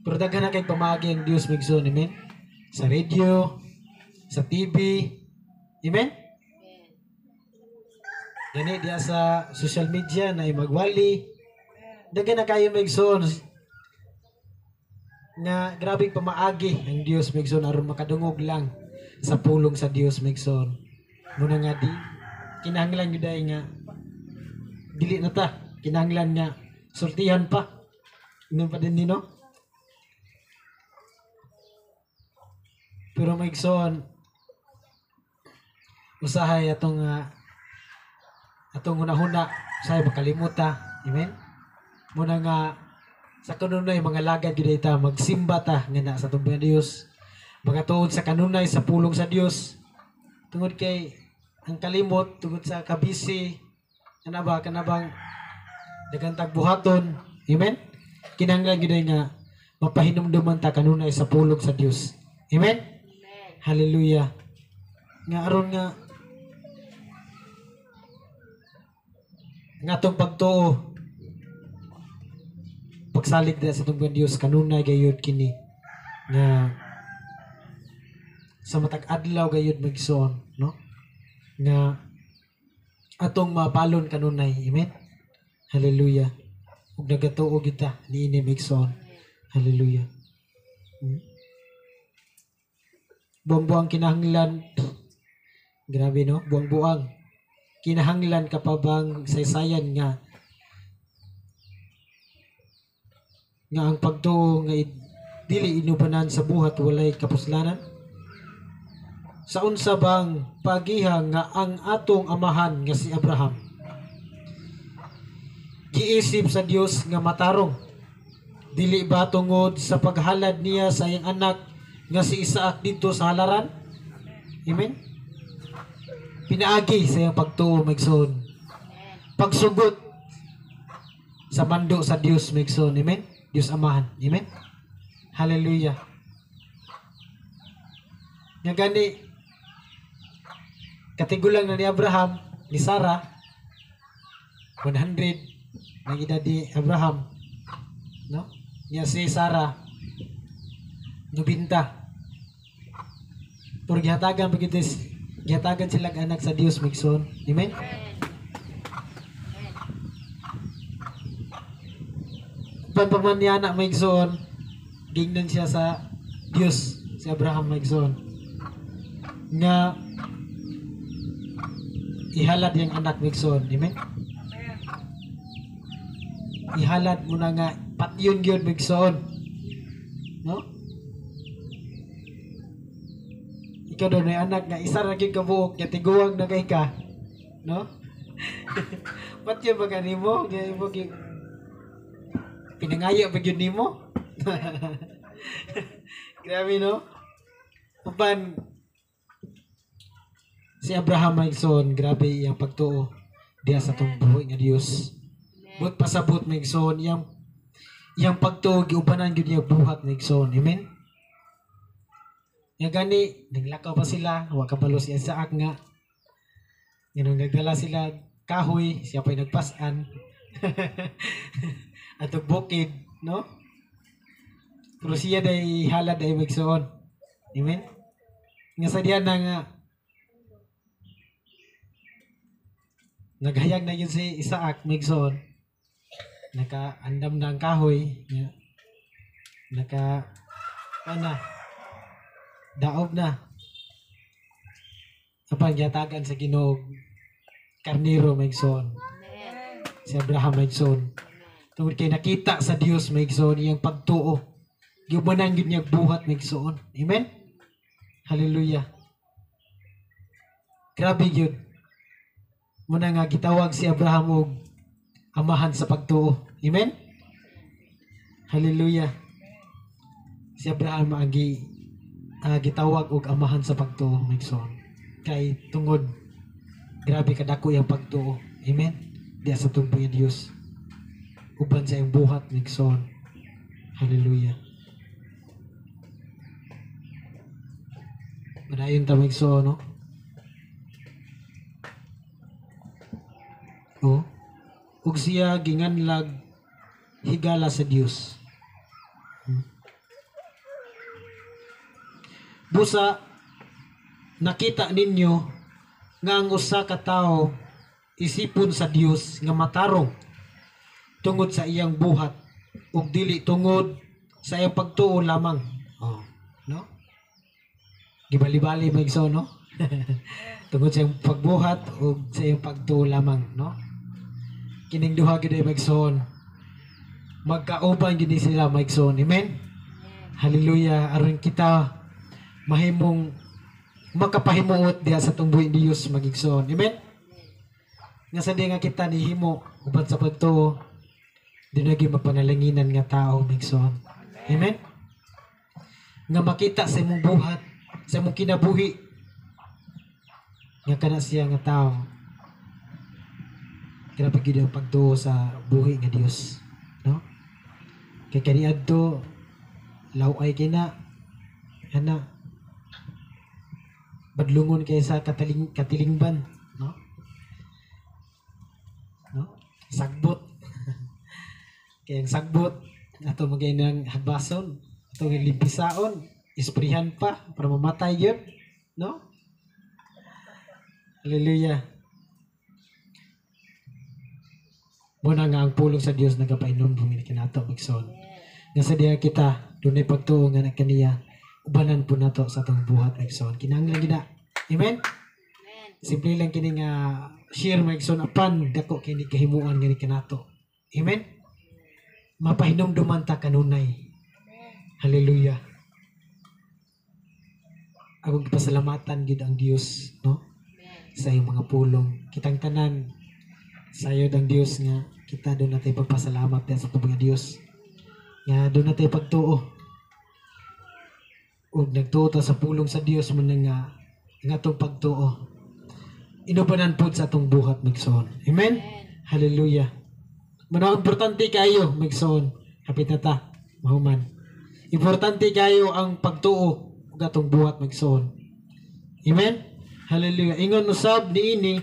daghan na kay pamaagi ang Dios, mga igsoon. Amen? Sa radio, sa TV. Amen? Gani diya sa social media na magwali. Daghan na kayo, mga igsoon, nga grabing pamaagi ang Dios, mga igsoon, aron makadungog lang sa pulong sa Dios, mga igsoon. Muna nga di kinahanglan gyud ay nga dili na ta kinahanglan nga sultihan pa. Ingon pa din no? Pero mga igsoon, usahay atong atong hunahuna, usahay makalimuta. Amen? Muna nga sa kanunay mga lagad gyud ta magsimba ta nga na sa tubang Dios, magatuon sa kanunay sa pulong sa Dios, tungod kay ang kalimot tungod sa kabisi kanaba kanabang daghang tagbuhaton. Amen? Kinahanglan gyud nga mapahinumduman ta kanunay sa pulong sa Dios. Amen? Hallelujah. Nga aron nga nga atong pagtuo pagsalig na sa atong Dios kanunay gayud kini nga sa matag adlaw gayud magsoon, no? Nga Atong mapalon kanunay. Amen. Hallelujah. Ug nagatuo gyud ta niini, igsoon. Hallelujah. Buang-buang kinahanglan. Grabe, no? Buang-buang. Kinahanglan ka pa bang saysayan nga nga ang pagtuo nga dili inubanan sa buhat walay kapuslanan? Sa unsa bang pagiha nga ang atong amahan nga si Abraham giisip sa Dios nga matarong? Dili ba tungod sa paghalad niya sa iyang anak nga si Isaac didto sa halaran? Amen. Pinaagi sa iyang pagtuo, igsoon. Pagsugot sa mando sa Dios, igsoon. Amen. Dios Amahan. Amen. Hallelujah. Nga gani katigulang na ni Abraham, ni Sarah, 100 ang edad ni Abraham, no? Niya si Sarah 90. Pero gihatagan pa gyud, gihatagan sila anak sa Dios, igsoon. Amen. Pan pa man niya anak, igsoon, gingnan siya sa Dios si Abraham, igsoon, nga ihalad yung anak, igsoon. Amen. Ihalad mo na nga patyon gyud, igsoon, no? Ikaw daw na anak nga isa ra gyud ka buok nga tiguang na kay ka, no? Patyon ba kanimo nga imo gyud pinangayo ba gyud nimo? Grabe, no? Upan si Abraham, igsoon, grabe iyang pagtuo diha sa atong buhi nga Dios. But pasabot, igsoon, iyang iyang pagtuo giubanan gyud niya buhat, igsoon. Amen. Nga gani naglakaw pa sila, wa kabalo si Isaac nga nganong nagdala sila kahoy, siya pa'y nagpas-an atong bukid, no? Pero siya day halad ay, igsoon. Amen. Nga sa diyan na nga naghayag na yun si Isaac, igsoon. Nakaandam na ang kahoy, nga naka ana daob na. Apan gihatagan sa Ginoo karnero, igsoon. Si Abraham, igsoon. Tungod kay nakita sa Dios, igsoon, iyang pagtuo. Giubanan gyud niya buhat, igsoon. Amen. Hallelujah. Grabe gyud. Muna nga gitawag si Abraham og amahan sa pagtuo. Amen. Hallelujah. Si Abraham ang gitawag og amahan sa pagtuo, igsoon. Kay tungod grabe kadako iyang pagtuo. Amen. Diya sa tumboy ni Dios. Uban sa iyang buhat, igsoon. Hallelujah. Madayon ta, igsoon, no? Oh. Ug siya ginganlag higala sa Dios. Busa nakita ninyo nga ang usa ka tawo isipon sa Dios nga matarong tungod sa iyang buhat ug dili tungod sa iyang pagtuo lamang. Oh, no? Gibali-bali man, igsoon, no? Tungod sa iyang pagbuhat ug sa iyang pagtuo lamang, no? Kining duha gyud ay, igsoon, magkauban gyud ni sila, igsoon. Amen. Hallelujah. Aron kita mahimong makapahimuot diha sa atong buhi ni Dios, magigsoon. Amen. Nga sa di nga kita nihimo uban sa pagtuo, di na gyud mapanalanginan nga tao, igsoon. Amen. Nga makita sa imong buhat, sa imong kinabuhi nga kana siya nga tao, grabe gyud ang pagtuo sa buhi nga Dios, no? Kay kaniadto law-ay kina ana, badlungon kay sa katilingban, no? No? Sagbot. Kay ang sagbot ato magay nang habason, ato limpisaon, isprihan pa para mamatay gyud, no? Hallelujah. Muna nga ang pulong sa Dios nagapahinumdum ni kanato igsoon. Nga sa diha kita dunay pagtuo nga na kaniya ubanan po nato sa atong buhat igsoon. Kinahanglan gid na. Amen. Simple lang kini nga share mga igsoon apan dako kini kahimuan nga ni kanato. Amen. Mapahinumduman ta kanunay. Hallelujah. Akong gipasalamatan gid ang Dios, no? Sa iyong mga pulong. Kitang tanan sayod ang Dios nga kita doon natay pagpasalamat sa atong mga Dios. Nga doon natay pagtuo. Ug nagtuo ta sa pulong sa Dios man nga ang atong pagtuo inubanan pud sa atong buhat magsoon. Amen. Hallelujah. Mano importante kayo magsoon. Hapit na ta mahuman. Importante kayo ang pagtuo ug atong buhat magsoon. Amen. Hallelujah. Ingon usab niini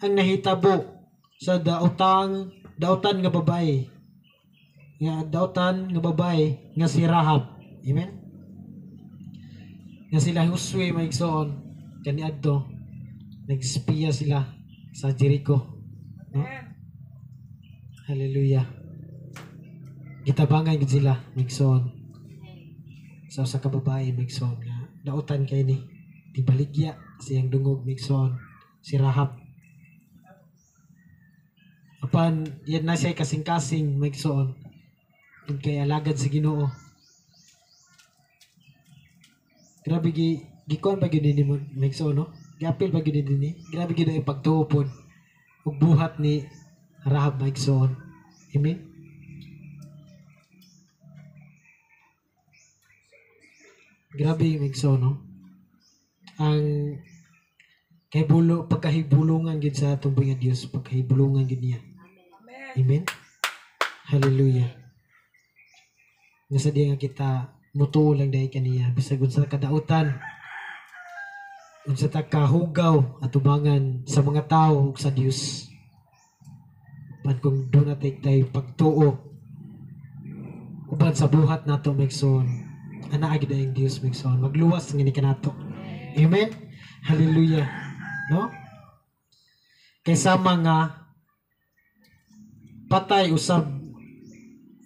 ang nahitabo sa dautan nga babae. Nga dautan nga babae nga si Rahab. Amen. Nga sila Josue maigsoon kaniadto nagspiya sila sa Jericho. No? Hallelujah. Gitabangan gid sila maigsoon. Sa usa ka babae maigsoon nga dautan kay ni tibaligya siyang dungog maigsoon si Rahab. Apan yan na siya kasing-kasing maigsoon ug kay alagad sa Ginoo. Grabe gikuan pa gyud ni maigsoon, no? Giapil pa gyud ni. Grabe gyud ang pagtuo pod ug buhat ni Rahab maigsoon. Amen. Grabe maigsoon, no? Ang kay bulo pagkahibulungan gid sa atong buhi nga Dios, pagkahibulungan gid niya. Amen. Hallelujah. Nga sa diya nga kita mutuo lang dahil kaniya bisag unsa kadautan, unsa ta kahugaw atubangan sa mga tawo ug sa Dios. Pan kung do na tay pagtuo uban sa buhat nato maigsoon, anaa gid ang Dios maigsoon, magluwas ngini kanato. Amen. Hallelujah. No? Kaysa mga patay usab,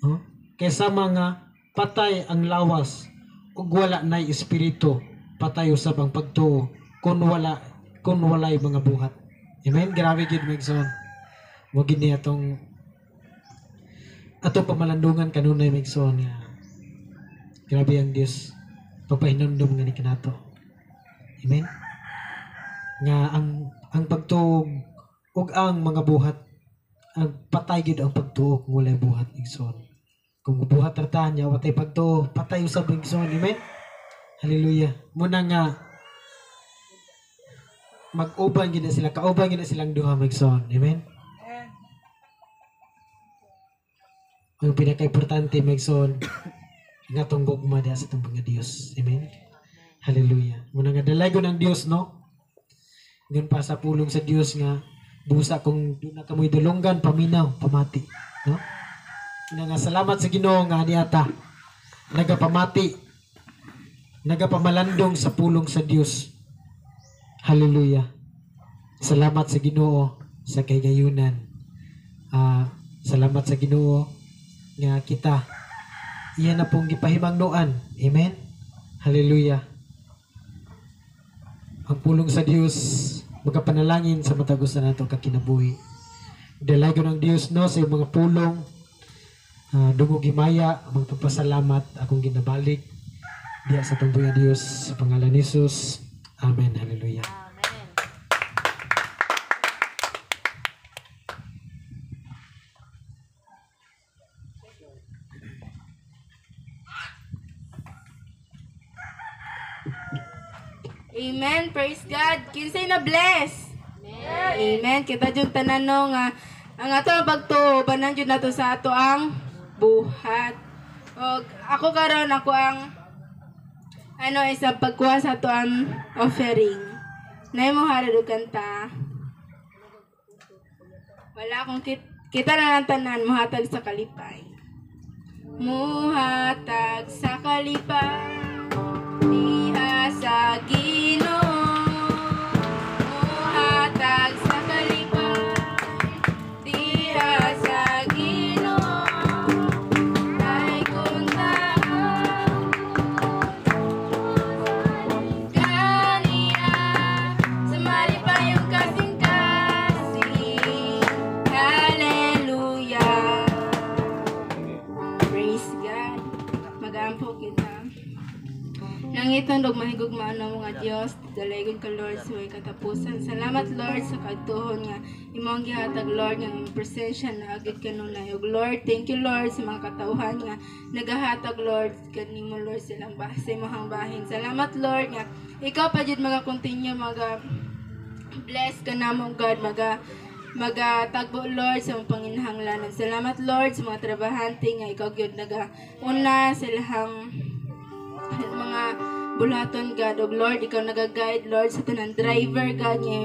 no? Kaysa mga patay ang lawas ug wala nay espiritu, patay usab ang pagtuo kun walay mga buhat. Amen. Grabe gid maigsoon. Mo gid ni atong pamalandungan kanunay maigsoon nga grabe ang Dios pagpahinumdum nga ni kanato. Amen. Nga ang pagtuo ug ang mga buhat, ang patay gid ang pagtuo kung walay buhat igsoon. Kung buhat ra ta nya watay pagtuo, patay usab igsoon. Amen. Hallelujah. Muna nga mag-uban gid na sila, kauban gid na silang duha magsoon. Amen. Ang pinaka-importante magsoon nga atong gugma diha sa atong mga Dios. Amen. Hallelujah. Muna nga dalaygon ang Dios, no? Ngan pa sa pulong sa Dios nga busa kung doon na kamoy dulonggan, paminaw, pamati, no? Muna nga salamat sa Ginoo nga niata nagapamati, nagapamalandong sa pulong sa Dios. Hallelujah. Salamat sa Ginoo sa kahigayunan. Salamat sa Ginoo nga kita iyan na pong gipahimangnoan. Amen. Hallelujah. Ang pulong sa Dios magapanalangin sa matag usa nato kakinabuhi. Dalaygon ang Dios, no, sa iyong mga pulong. Dungog himaya, mga pagpasalamat akong ginabalik diya sa atong buhi nga Dios sa pangalan ni Jesus. Amen. Hallelujah. Amen. Amen. Praise God. Kinsay na bless. Amen. Amen. Kita jud tanan no nga ang ato ang pagtuo banan jud nato sa ato ang buhat. Og ako karon ako ang ano isa pagkuha sa ato ang offering. Nay mo harad og kanta. Wala akong kita na lang tanan muhatag sa kalipay. Muhatag sa kalipay diha sa Ginoo. Muhatag sa kalipay diha sa Ampo kita. Langiton ug mahigugmaon na mga Dios, dalaygon ka, Lord, sa way katapusan. Salamat, Lord, sa kagtuhon nga imong gihatag, Lord, nga imong presensya na agad kanunay. Ug Lord, thank you, Lord, sa mga katawhan nga nagahatag, Lord, kanimo, Lord, silang sa imong bahin. Salamat, Lord, nga ikaw pa jud maga continue maga bless ka namo, God, maga magatagbo, Lord, sa mga panginahanglanan. Salamat, Lord, sa mga trabahante nga ikaw gyud naga una sa ilahang mga bulaton, God. Og Lord, ikaw naga-guide, Lord, sa tanan driver, God, nga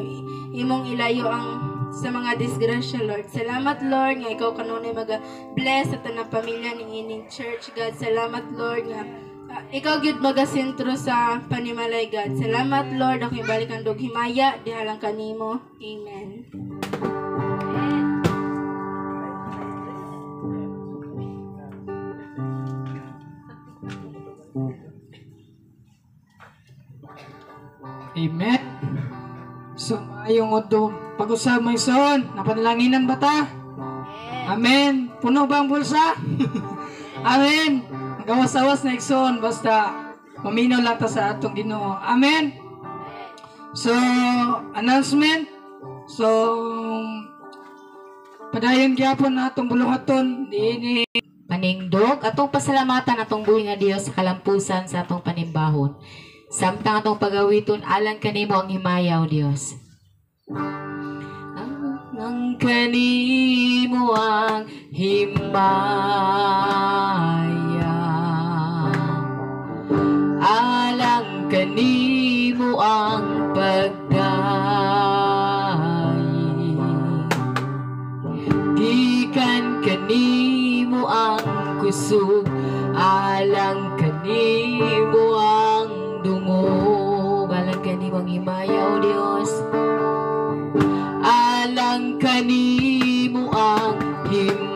imong ilayo ang sa mga disgrasya, Lord. Salamat, Lord, nga ikaw kanunay maga bless sa tanang pamilya ning ining church, God. Salamat, Lord, nga ikaw gyud magasentro sa panimalay, God. Salamat, Lord. Ako balikan dog himaya dihalang kanimo. Amen. Amen. So, maayong udto pag-usab, mga igsoon, napanalanginan ba ta? Amen. Puno ba ang bulsa? Amen. Gawas-awas na, igsoon, basta maminaw lang ta sa atong Ginoo. Amen. So, announcement. So, padayon gyapon na atong buluhaton diini. Paningdog, atong pasalamatan atong buhi nga Dios sa kalampusan sa atong panimbahon. Samtang atong pagawiton, alang kanimo ang himaya, O Dios. Ang kanimo ang himaya. Alang kanimo ang pagdaig. Gikan kanimo ang kusog, alang kanimo ang dungog. Alang kanimo ang himaya, O Dios. Alang kanimo ang himaya.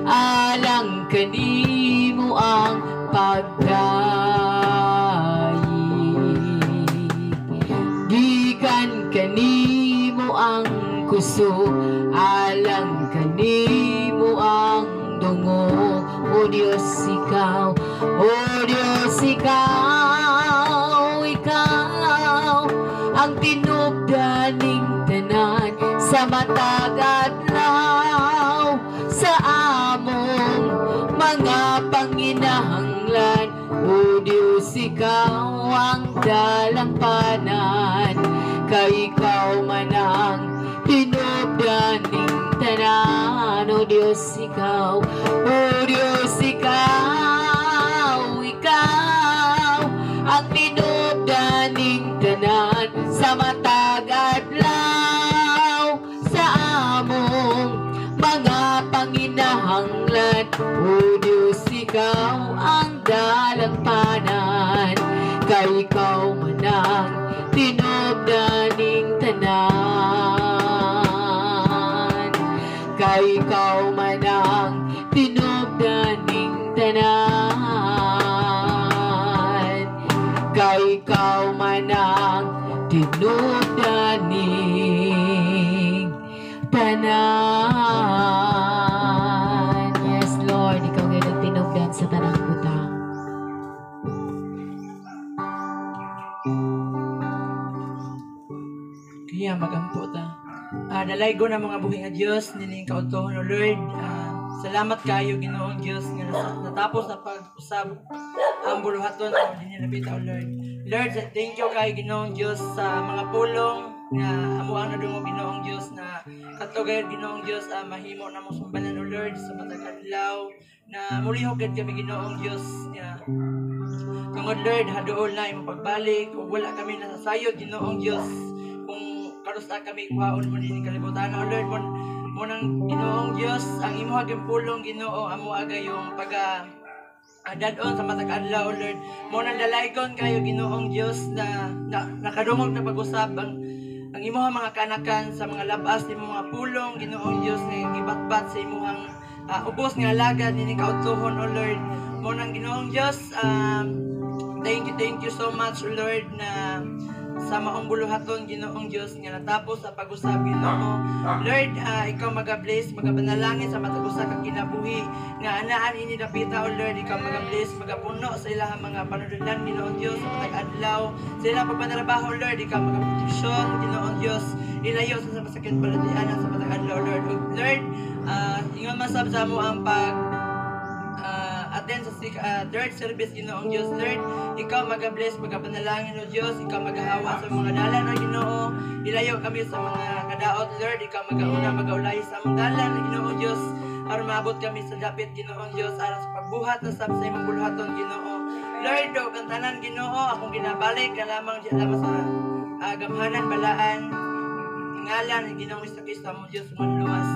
Alang kanimo ang pagdaig. Gikan kanimo ang kusog, alang kanimo ang dungog. O Dios, ikaw, O Dios, ikaw, ikaw ang tinubdaning tanan sa matag adlaw sa among mga panginahanglan. O Dios, ikaw ang dalampanan, kay ikaw man ang tinubdaning tanan. O Dios, ikaw, O Dios, ikaw, ikaw ang tinubdaning tanan sa matag adlaw sa among mga panginahanglan. O Dios, ikaw ang dalagpanan, kay ikaw man ang tinubdaning tanan. Kay ikaw man ang tinubdaning tanan. Kay ikaw man ang tinubdaning tanan. Yes, Lord, ikaw ngayon ang tinubdan sa tanang butang. Kaya magampo ta. Dalaygo na mga buhi nga Dios nining kautohon, O Lord. Salamat kayo, Ginoong Dios, nga natapos na pag-usab ang buluhaton ang dinilapita, O Lord. Lord, thank you kayo, Ginoong Dios, sa mga pulong nga amo ang nadungog, Ginoong Dios, na katugay, Ginoong Dios, mahimo na mo sumbanan, O Lord, sa matag adlaw na mulihok gid kami, Ginoong Dios, nga tungod, Lord, haduol na imong pagbalik ug wala kami nasasayod, Ginoong Dios, kung karusta kami kuhaon mo dinhi kalibutan, O Lord. Mo nang, Ginoong Dios, ang imong pulong, Ginoo, amo agayong paga dadon sa matag adlaw, O Lord. Mo nang dalaygon kayo, Ginoong Dios, na nakadungog na pag-usab ang imong mga kanakan sa mga labas nimo mga pulong, Ginoong Dios, nga gibatbat sa imong ubos nga alagad nining kautuhon, O Lord. Mo nang, Ginoong Dios, thank you so much, O Lord, na sa maong buluhaton, Ginoong Dios, nga natapos sa pag-usab, Ginoo. Lord, ikaw maga-bless, magapanalangin sa matag usa ka kinabuhi nga anaan ini dapita, o Lord, ikaw maga-bless, magapuno sa ilahang mga panudlan, Ginoong Dios, sa matag adlaw sa ilang pagpanarabaho, Lord, ikaw magaproteksyon, Ginoong Dios, ilayo sa masakit balatian sa matag adlaw, Lord. Ug Lord, ingon man sab sa amo ang pag attend sa third service, Ginoong Dios, Lord, ikaw maga-bless, magapanalangin, O Dios, ikaw magahawa sa mga dalan na Ginoo, ilayo kami sa mga kadaot, Lord, ikaw magauna, magaulay sa among dalan na Ginoo Dios, aron maabot kami sa dapit, Ginoong Dios, aron sa pagbuhat na sab sa imong buluhaton, Ginoo. Lord, o kang tanan, Ginoo, akong ginabalik ka lamang di lamang sa gamhanan balaan ngalan ni Ginoong Hesus Kristo, among Dios manluwas.